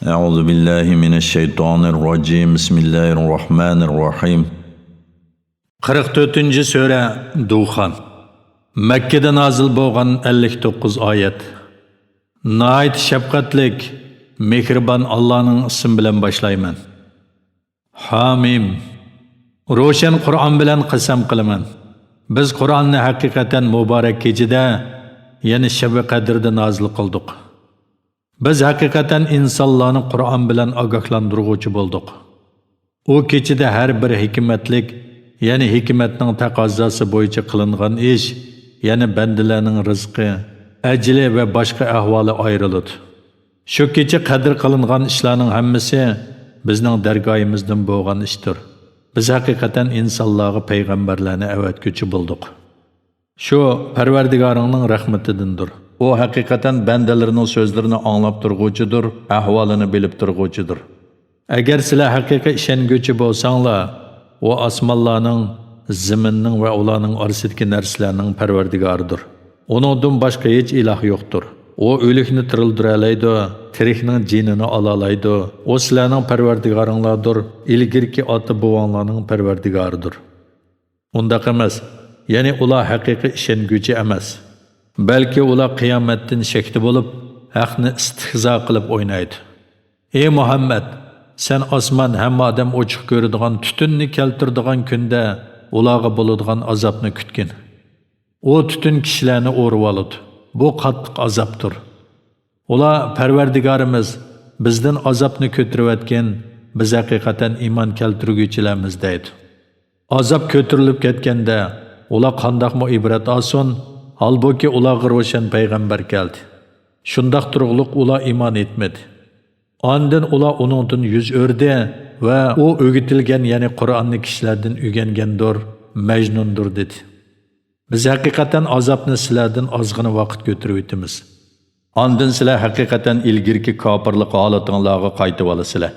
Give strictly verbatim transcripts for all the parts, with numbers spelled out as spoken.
أعوذ بالله من الشيطان الرجيم. بسم الله الرحمن الرحيم. قىرىق تۆتىنچى سۈرە، دۇخان. مەككىدە نازىل بولغان ئەللىك توققۇز ئايەت. ناھايىتى شەپقەتلىك، مېھرىبان ئاللانىڭ ئىسمى بىلەن باشلايمەن. ھامىم. روشەن قۇرئان بىلەن قەسەم قىلىمەن. بىز قۇرئاننى ھەقىقەتەن مۇبارەك كېچىدە، يەنى شەبى قەدىردە نازىل قىلدۇق. بىز ھەقىقەتەن ئىنسانلارنى قۇرئان بىلەن ئاگاھلاندۇرغۇچى بولدۇق. ئۇ كېچىدە ھەر بىر ھېكمەتلىك، يەنى ھېكمەتنىڭ تەقەززاسى بويىچە قىلىنغان ئىش، يەنى بەندىلەرنىڭ رىزقى، ئەجىلى ۋە باشقا ئەھۋالى ئايرىلىدۇ. شۇ كېچە قەدىر قىلىنغان ئىشلارنىڭ ھەممىسى بىزنىڭ دەرگاھىمىزدىن بولغان ئىشتۇر. بىز ھەقىقەتەن ئىنسانلارغا پەيغەمبەرلەرنى ئەۋەتكۈچى بولدۇق. شۇ پەرۋەردىگارىڭنىڭ رەھمىتىدىندۇر. ئۇ ھەقىقەتەن بەندىلىرىنىڭ سۆزلىرىنى ئاڭلاپ تۇرغۇچىدۇر، ئەھۋالىنى بىلىپ تۇرغۇچىدۇر. ئەگەر سىلەر ھەقىقىي ئىشەنگۈچى بولساڭلار، ئۇ ئاسمانلارنىڭ، زېمىننىڭ ۋە ئۇلارنىڭ ئارىسىدىكى نەرسىلەرنىڭ پەرۋەردىگارىدۇر. ئۇنىڭدىن باشقا ھېچ ئىلاھ يوقتۇر. ئۇ ئۆلۈكنى تىرىلدۈرەلەيدۇ، تىرىكنىڭ جېنىنى ئالالايدۇ. ئۇ سىلەرنىڭ پەرۋەردىگارىڭلاردۇر، ئىلگىرىكى ئاتا-بوۋاڭلارنىڭ پەرۋەردىگارىدۇر. ئۇنداق ئەمەس، يەنى ئۇلار ھەقىقىي ئىشەنگۈچى ئەمەس. بەلكى ئۇلار قىيامەتتىن شەكتە بولۇپ، ھەقنى ئىستىھزا قىلىپ ئوينايدۇ. ئى مۇھەممەد، سەن ئاسمان ھەممە ئادەم ئوچۇق كۆرىدىغان تۈتۈننى كەلتۈرىدىغان كۈندە ئۇلارغا بولىدىغان ئازابنى كۈتكىن. ئۇ تۈتۈن كىشىلەرنى ئورىۋالىدۇ. بۇ قاتتىق ئازابتۇر. ئۇلار، پەرۋەردىگارىمىز، بىزدىن ئازابنى كۆتۈرۈۋەتكىن، بىز ھەقىقەتەن ئىمان كەلتۈرگۈچىلەرمىز، دەيدۇ. ئازاب كۆتۈرۈلۈپ كەتكەندە، ئۇلار قانداقمۇ ئىبرەت ئالسۇن؟ ھالبۇكى، ئۇلارغا روشەن پەيغەمبەر كەلدى. شۇنداق تۇرۇقلۇق ئۇلار ئىمان ئېيتمىدى. ئاندىن ئۇلار ئۇنىڭدىن يۈز ئۆردى ۋە ئۇ ئۆگىتىلگەن، يەنى قۇرئاننى كىشىلەردىن ئۆگەنگەندۇر، مەجنۇندۇر، دېدى. بىز ھەقىقەتەن ئازابنى سىلەردىن ئازغىنە ۋاقىت كۆتۈرۈۋېتىمىز. ئاندىن سىلەر ھەقىقەتەن ئىلگىرىكى كاپىرلىق ھالىتىڭلارغا قايتىۋالىسىلەر.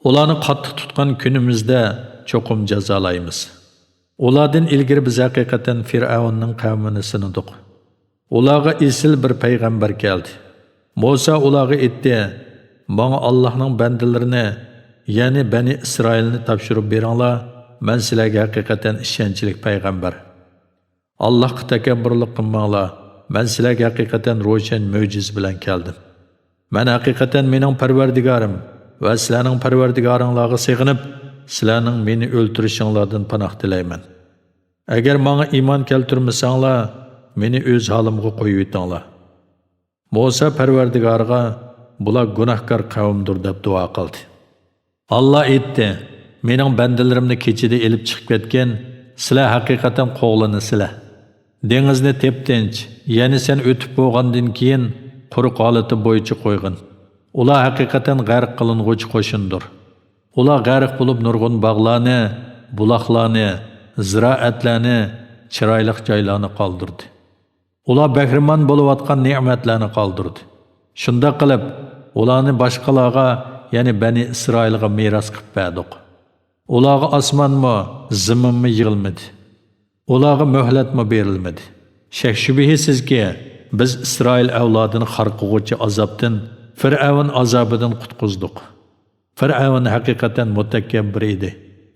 ئۇلارنى قاتتىق تۇتقان كۈنىمىزدە چوقۇم جازالايمىز. ئۇلاردىن ئىلگىرى بىز ھەقىقەتەن فىرئەۋننىڭ قەۋمىنى سىنىدۇق. ئۇلارغا ئېسىل بىر پەيغەمبەر كەلدى. مۇسا ئۇلارغا ئېيتتى، ماڭا ئاللاھنىڭ بەندىلىرىنى، يەنى بەنى ئىسرائىلنى تاپشۇرۇپ بېرىڭلار، مەن سىلەرگە ھەقىقەتەن ئىشەنچلىك پەيغەمبەر. ئاللاھقا تەكەببۇرلۇق قىلماڭلار، مەن سىلەرگە ھەقىقەتەن روشەن مۆجىزە بىلەن كەلدىم. مەن ھەقىقەتەن مېنىڭ پەرۋەردىگارىم ۋە سىلەرنىڭ پەرۋەردىگارىڭلارغا سېغىنىپ، سىلەرنىڭ مېنى ئۆلتۈرۈشۈڭلاردىن پاناھ تىلەيمەن. ئەگەر ماڭا ئىمان كەلتۈرمىسەڭلار، مېنى ئۆز ھالىمغا قويۇۋېتىڭلار. مۇسا پەرۋەردىگارىغا، بۇلار گۇناھكار قەۋمدۇر، دەپ دۇئا قىلدى. ئاللا ئېيتتى، مېنىڭ بەندىلىرىمنى كېچىدە ئېلىپ چىقىپ كەتكىن، سىلەر ھەقىقەتەن قوغلىنىسىلەر. دېڭىزنى تېپتىنچ، يەنى سەن ئۆتۈپ بولغاندىن كېيىن قۇرۇق ھالىتى بويىچە قويغىن. ئۇلار ھەقىقەتەن غەرق قىلىنغۇچى قوشۇندۇر. ئۇلار غەرق بولۇپ نۇرغۇن باغلارنى، بۇلاقلارنى، زىرائەتلەرنى، چىرايلىق جايلارنى قالدۇردى. ئۇلار بەھرىمەن بولۇۋاتقان نېمەتلەرنى قالدۇردى. شۇنداق قىلىپ، ئۇلارنى باشقىلارغا، يەنى بەنى ئىسرائىلغا مىراس قىلىپ بەردۇق. ئۇلارغا ئاسمانمۇ، زېمىنمۇ يىغىلمىدى. ئۇلارغا مۆھلەتمۇ بېرىلمىدى. شەك-شۈبھىسىزكى، بىز ئىسرائىل ئەۋلادىنى خار قىلغۇچى ئازابتىن، فىرئەۋن ئازابىدىن قۇتقۇزدۇق. فىرئەۋن ھەقىقەتەن مۇتەكەببىر ئىدى،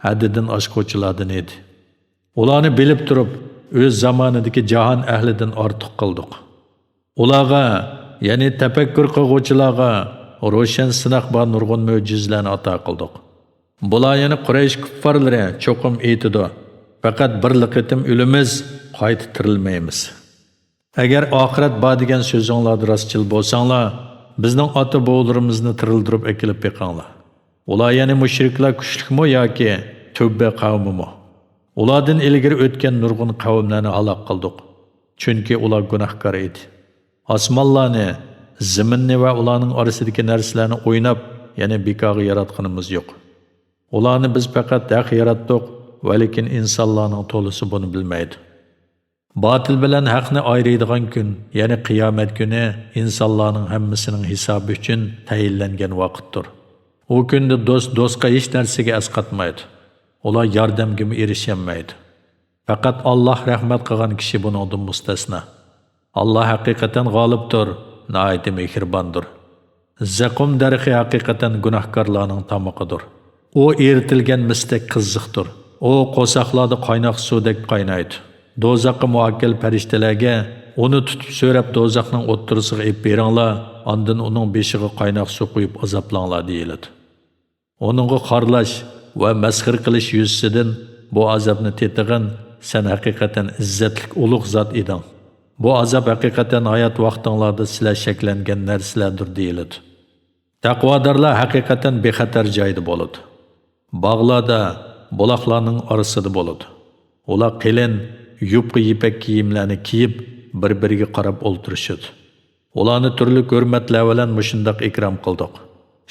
ھەددىدىن ئاشقۇچىلاردىن ئىدى. ئۇلارنى بىلىپ تۇرۇپ، ئۆز زامانىدىكى جاھان ئەھلىدىن ئارتۇق قىلدۇق. ئۇلارغا، يەنى تەپەككۇر قىلغۇچىلارغا روشەن سىناق بار نۇرغۇن مۆجىزىلەرنى ئاتا قىلدۇق. بۇلار، يەنى قۇرەيش كۇپپارلىرى چوقۇم ئېيتىدۇ، پەقەت بىرلا قېتىم ئۆلىمىز، قايتا تىرىلمەيمىز. ئەگەر ئاخىرەت بار دېگەن سۆزۈڭلاردا راستچىل بولساڭلار، بىزنىڭ ئاتا-بوۋىلىرىمىزنى تىرىلدۈرۈپ ئەكېلىپ بېقىڭلار. ئۇلار، يەنى مۇشرىكلار كۈچلۈكمۇ ياكى تۆبە قەۋمىمۇ؟ ئۇلاردىن ئىلگىرى ئۆتكەن نۇرغۇن قەۋملەرنى ھالاك قىلدۇق. چۈنكى ئۇلار گۇناھكار ئىدى. ئاسمانلارنى، زېمىننى ۋە ئۇلارنىڭ ئارىسىدىكى نەرسىلەرنى ئويناپ، يەنى بىكارغا ياراتقىنىمىز يوق. ئۇلارنى بىز پەقەت ھەق ياراتتۇق، ۋەلىكىن ئىنسانلارنىڭ تولىسى بۇنى بىلمەيدۇ. باتىل بىلەن ھەقنى ئايرىيدىغان كۈن، يەنى قىيامەت كۈنى ئىنسانلارنىڭ ھەممىسىنىڭ ھېسابى ئۈچۈن تەيىنلەنگەن ۋاقىتتۇر. ئۇ كۈندە دوست دوستقا ھېچ نەرسىگە ئەسقاتمايدۇ. ئۇلار ياردەمگىمۇ ئېرىشەلمەيدۇ. پەقەت ئاللاھ رەھمەت قىلغان كىشى بۇنىڭدىن مۇستەسنا. ئاللاھ ھەقىقەتەن غالىبتۇر، ناھايىتى مېھرىباندۇر. زەقۇم دەرىخى ھەقىقەتەن گۇناھكارلارنىڭ تامىقىدۇر. ئۇ ئېرىتىلگەن مىستەك قىزىقتۇر. ئۇ قورساقلاردا قايناق سۇدەك قاينايدۇ. دوزاخقا مۇئەككەل پەرىشتىلەرگە، ئۇنى تۇتۇپ سۆرەپ دوزاخنىڭ ئوتتۇرىسىغا ئېلىپ بېرىڭلار، ئاندىن ئۇنىڭ بېشىغا قايناق سۇ قۇيۇپ ئازابلاڭلار، دېيىلىدۇ. ئۇنىڭغا خارلاش ۋە مەسخىرە قىلىش يۈزىسىدىن بۇ ئازابنى تېتىغىن، سەن ھەقىقەتەن ئىززەتلىك ئۇلۇغ زات ئىدىڭ. بۇ ئازاب ھەقىقەتەن ھايات ۋاقتىڭلاردا سىلەر شەكلەنگەن نەرسىلەردۇر، دېيىلىدۇ. تەقۋادارلار ھەقىقەتەن بىخەتەر جايدا بولىدۇ. باغلاردا، بۇلاقلارنىڭ ئارىسىدا بولىدۇ. ئۇلار قېلىن، يۇپقا يىپەك كىيىملەرنى كىيىپ، بىر-بىرىگە قاراپ ئولتۇرۇشىدۇ. ئۇلارنى تۈرلۈك ھۆرمەتلەر بىلەن مۇشۇنداق ئىكرام قىلدۇق.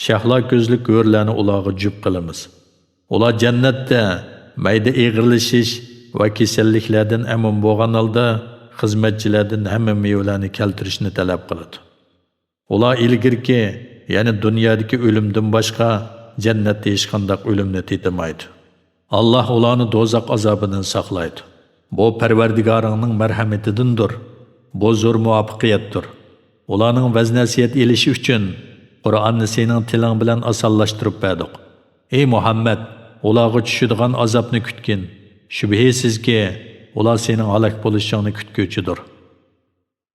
شەھلا كۆزلۈك ھۆرلەرنى ئۇلارغا جۈپ قىلىمىز. ئۇلار جەننەتتە مەيدە ئېغىرلىشىش ۋە كېسەللىكلەردىن ئەمىن بولغان ھالدا خىزمەتچىلەردىن ھەممە مېۋىلەرنى كەلتۈرۈشنى تەلەپ قىلىدۇ. ئۇلار ئىلگىرىكى، يەنى دۇنيادىكى ئۆلۈمدىن باشقا جەننەتتە ھېچقانداق ئۆلۈمنى تېتىمايدۇ. ئاللاھ ئۇلارنى دوزاخ ئازابىدىن ساقلايدۇ. بۇ پەرۋەردىگارىڭنىڭ مەرھەمىتىدىندۇر. بۇ زور مۇۋەپپەقىيەتتۇر. ئۇلارنىڭ ۋەز-نەسىھەت ئېلىشى ئۈچۈن قۇرئاننى سېنىڭ تىلىڭ بىلەن ئاسانلاشتۇرۇپ بەردۇق. ئەي مۇھەممەد، ئۇلارغا چۈشىدىغان ئازابنى كۈتكىن. شۈبھىسىزكى، ئۇلار سېنىڭ ھالاك بولۇشۇڭنى كۈتكۈچىدۇر.